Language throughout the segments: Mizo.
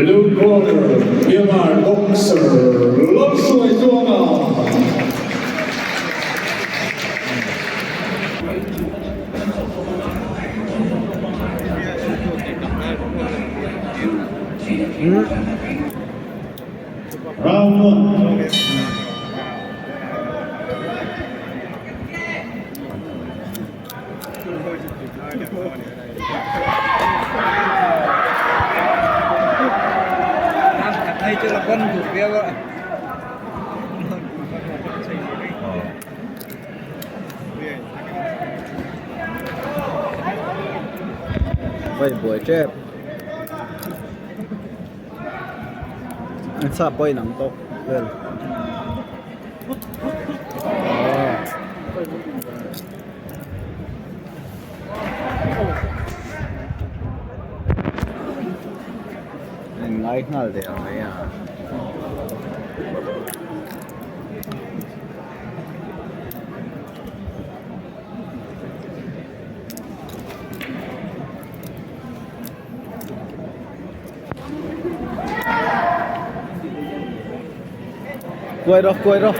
Blue corner, Myanmar boxer Lalhruaitluanga. Round 1. Vai buai tep an sa pawh a inang tawk vel. Ngai nghal der mai a. Kuai rawh kuai rawh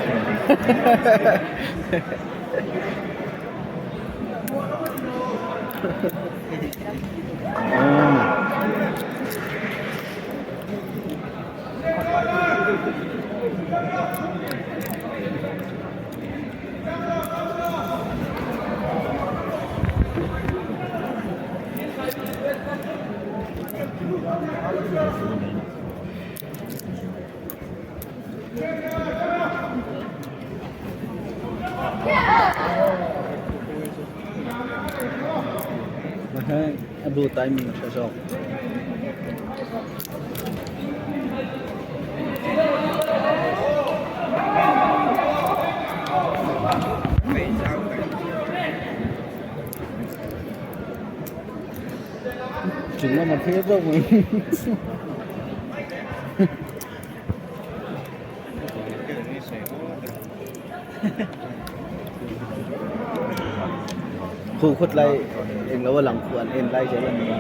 A blue timing a hre zawk. Chung lama thil zawk mai. Khu khut lai eng lo a lang khu an en lai zel a ni a.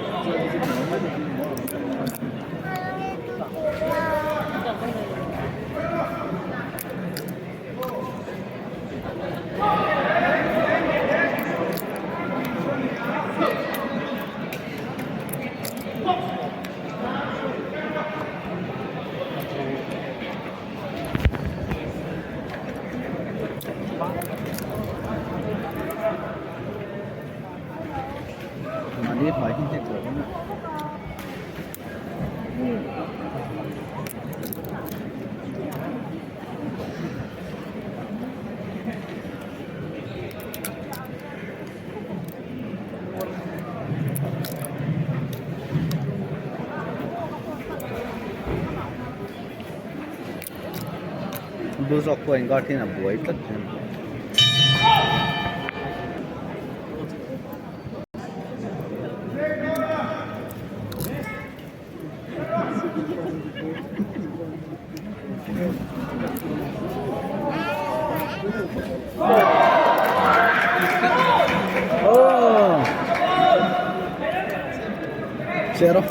Mahni hmai hi hnek loh ang a. Blue zawk pawh in guard hian a buai tlat mai. Oh! Zero.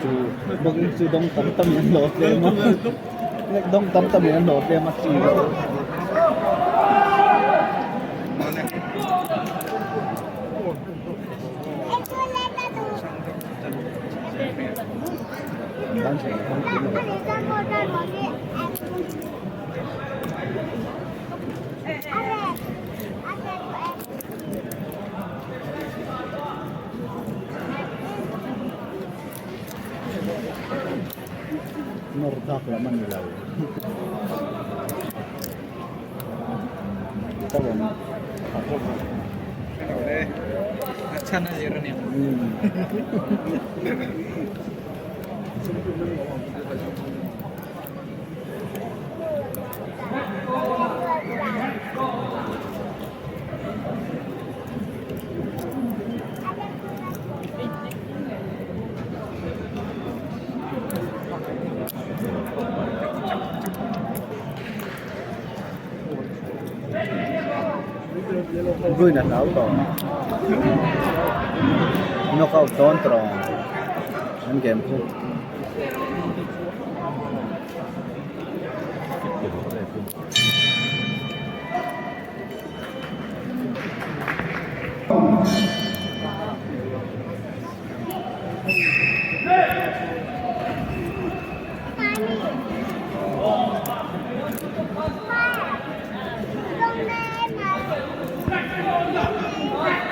chu boxing chu dawng tam tam in an hlawh tlem a dawng tam tam in an hlawh tlem a chi loh. Nawr dak lam a ni lo. Vui na hlau tawh knock out dawn tawh an game khu.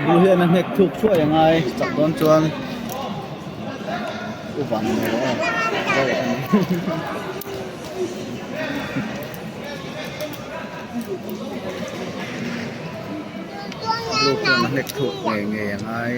Lu hian a hnek thuk thuai a ngai chak dawn chuan u van ang emaw aw reuh a ni. Lu hian a hnek thuk ngei ngei a ngai.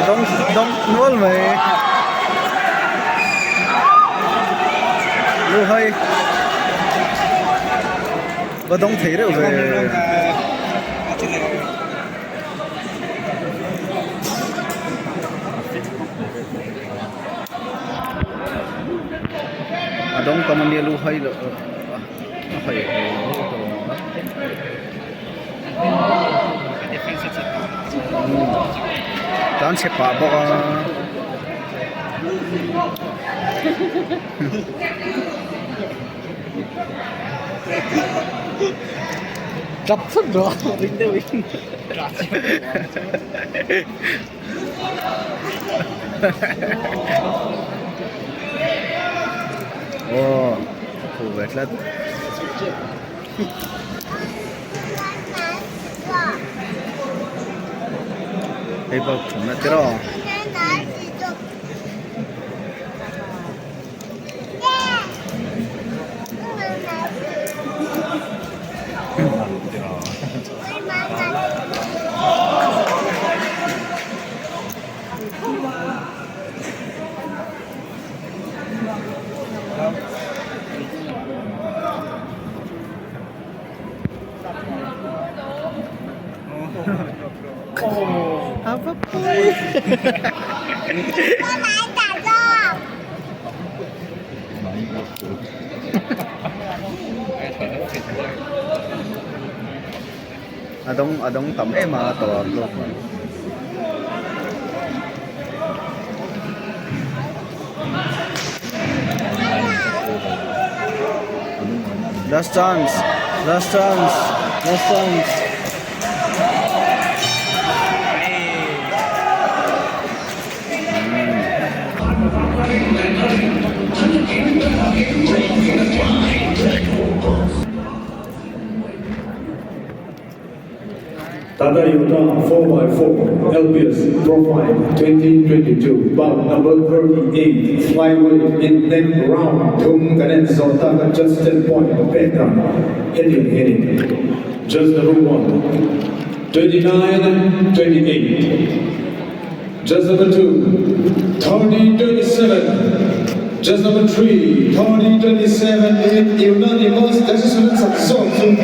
Dawng dawng nual mai lu hai va dawng thei reuh ve. A dawng tam ania lu hai loh a hai tan chhe pah bawk a. Tap thut rawh ring deuh in. Aw a phu ve tlat. Hei bak thumna te rawh. A dawng a dawng tam em a tawp lawk mai. Last chance last chance last chance. Tata Yota 4x4 LBS Profile 2022 bout number 38 flyweight in 10 round thum kan en zawh tak a just 10 point a pek dan hetiang hi a ni. Just number 1. 29-28. Judge number 2, 30-27. Judge number 3, 30-27 in unanimous decision chak zawk chu.